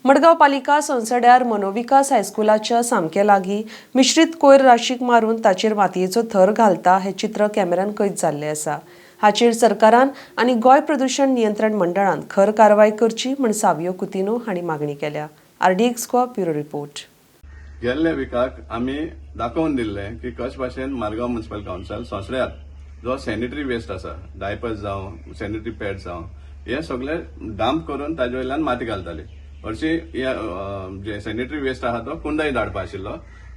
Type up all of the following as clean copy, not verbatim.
मडगांव पालिका सोनसड्यार मनोविकास हायस्कुलाच्या सामके लागीं मिश्रीत कोयर राशीक मारून ताचेर मातयेचो थर घालता हें चित्र कॅमेऱ्यान कैद जाल्लें आसा. हाचेर सरकारान आनी गोंय प्रदूशण नियंत्रण मंडळान खर कारवाय करची म्हूण सावियो कुतिनो हांणी मागणी केल्या. RDX Goa, bureau report. गेल्ल्या विकाक आमी दाखोवन दिल्लें की कश भाशेन मारगांव म्युन्सिपल कावन्सिल सोंसड्यार जो सॅनिटरी वेस्ट आसा, डायपर्स जावं, सॅनिटरी पॅड जावं, हे सगळे डंप करून ताजे वयल्यान माती घालताले. हरशीं हे जे सॅनिटरी वेस्ट आहा तो कुंडय धाडपा आशिल्लो,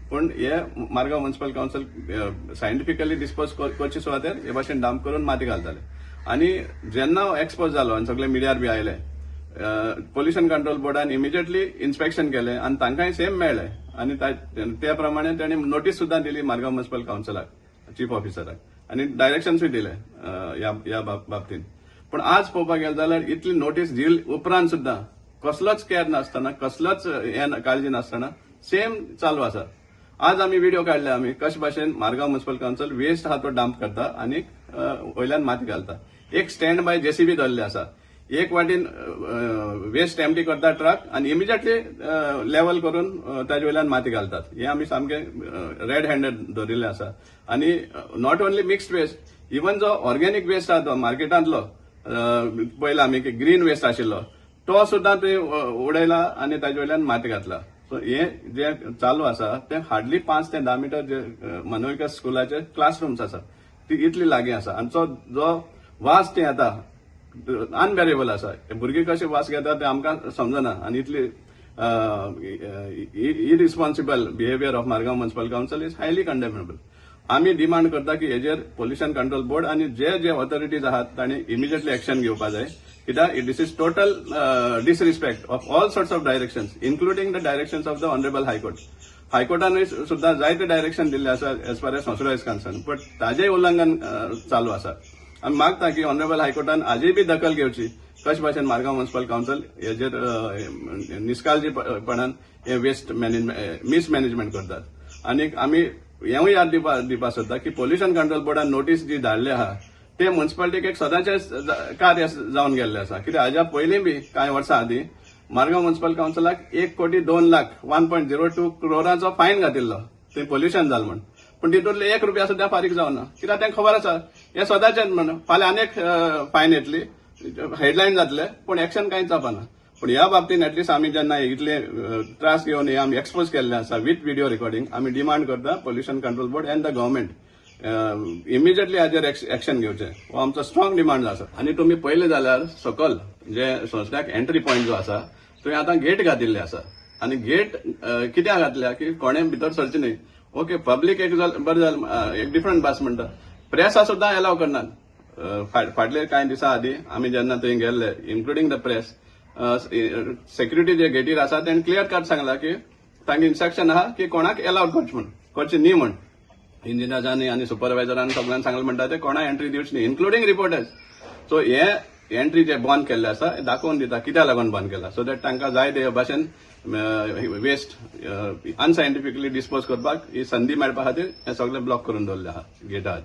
पूण हे Margao municipal council scientifically dispose करचे सुवातेर हे भाशेन डंप करून माती घालताले. आनी जेन्ना एक्सपोज जालो आनी सगळे मिडियार बी आयले, पोल्युशन कंट्रोल बोर्डान इमिजिएटली इन्स्पेक्शन केलें आनी तांकांय सेम मेळ्ळें आनी त्या प्रमाणे तांणी नोटीस सुद्दां दिली मारगांव म्युन्सिपल कावन्सिलाक, चीफ ऑफिसराक, आनी डायरेक्शन्सूय दिले ह्या बाबतींत. पूण आज पळोवपाक गेले जाल्यार इतली नोटीस दिल उपरांत सुद्दां कसलोच केअर नासतना, कसलोच हें काळजी नासतना सेम चालू आसा. आज आमी व्हिडिओ काडले आमी कशे भाशेन मारगांव म्युन्सिपल कावन्सिल वेस्ट आहा तो डंप करता आनी वयल्यान माती घालता. एक स्टँड बाय जेसीबी दवरले आसा. एक वाटेन वेस्ट एम्प्टी करता ट्रक आनी इमिजिएटली लेवल करून ताजे वयल्यान माती घालतात. हे आमी सामके रेड हँडेड धरिल्ले आसा. आनी not only mixed waste, even जो ऑर्गेनिक वेस्ट आहा, तो मार्केटांतलो पळयला आमी की ग्रीन वेस्ट आशिल्लो, तो सुद्दां थंय उडयला आनी ताजे वयल्यान माती घातला. सो हे जे चालू आसा ते हार्डली 5 ते 10 मिटर जे मनोविकास स्कुलाचे क्लासरूम्स आसा ती इतली लागीं आसा. आनी तो जो वास ते येता, अनबेरेबल आसा. भुरगीं कशे वास घेता ते आमकां समजना. आनी इतली irresponsible behaviour of Margao Municipal Council is highly condemnable. आमी डिमांड करता की हेजेर पोल्युशन कंट्रोल बोर्ड आनी जे जे ऑथॉरिटीज आहात तांणी इमिजिएटली एक्शन घेवपा जाय, कित्याक this is total disrespect of all sorts of directions, including the directions of the Honourable High Court. हायकोर्टानूय सुद्दां जायते डायरेक्शन दिल्ले आसा as far as Sonsodo is concerned, but ताजेय उल्लंघन चालू आसा. आमी मागता की ऑनरेबल हायकोर्टान आजूय बी दखल घेवची, कशे भाशेन मारगांव म्युन्सिपल कावन्सिल हेजेर निश्काळजीपणान हे वेस्ट मॅनेजमेंट मिसमॅनेजमेंट करतात. आनी आमी हेंवूय याद दिवपा सोदता की पोल्युशन कंट्रोल बोर्डान नोटीस जी धाडली आहा, ते म्युन्सिपालिटीक एक सदांचें कार्य जावन गेल्लें आसा, कित्याक हाज्या पयलीं बी कांय वर्सां आदीं मारगांव म्युन्सिपल कावन्सिलाक 1 कोटी 2 लाख, 1.02 क्रोराचो फायन घातिल्लो थंय पोल्युशन जालें म्हण. पूण तितूंतले 1 रुपया सुद्दां फारीक जावना, कित्याक तांकां खबर आसा हें सदांचें म्हण. फाल्यां आनीक फायन येतली, हेडलायन जातले, पूण एक्शन कांयच जावपाना. पूण ह्या बाबतींत एटलिस्ट आमी जेन्ना इतले त्रास घेवन हे आमी एक्सपोज केल्ले आसा विथ व्हिडिओ रिकॉर्डिंग, आमी डिमांड करता Pollution Control Board and the government immediately हाजेर एक्शन घेवचें, हो आमचो स्ट्रॉंग डिमांड आसा. आनी तुमी पळयलें जाल्यार सकल जे संस्थ्याक एंट्री पॉयंट जो आसा, थंय आतां गेट घातिल्ले आसा. आनी गेट कित्याक घातल्या की कोणें भितर सरचें न्हय. ओके, पब्लीक एक बरें जालें, एक डिफरंट भास म्हणटा. प्रेसा सुद्दां एलाव करनात. फाटले कांय दिसां आदीं आमी जेन्ना थंय गेल्ले, इन्क्लुडींग the press, security जे गेटीर आसा तेणें क्लियर कट सांगला की तांगे इन्स्ट्रक्शन आहा की कोणाक एलावड करचें म्हण, करचें न्ही म्हण. इंजिनियर्सांनी आनी सुपरवायझरांनी सगळ्यांनी सांगलें म्हणटा ते कोणाक एंट्री दिवची न्ही, इन्क्लुडींग रिपोर्टर्स. सो हे एंट्री जे बंद केल्ले आसा, हे दाखोवन दिता कित्याक लागून बंद केला, सो that तांकां जाय ते भाशेन वेस्ट अनसायंटिफिकली डिस्पोज करपाक ही संदी मेळपा खातीर हे सगळे ब्लॉक करून दवरले आहा गेटा.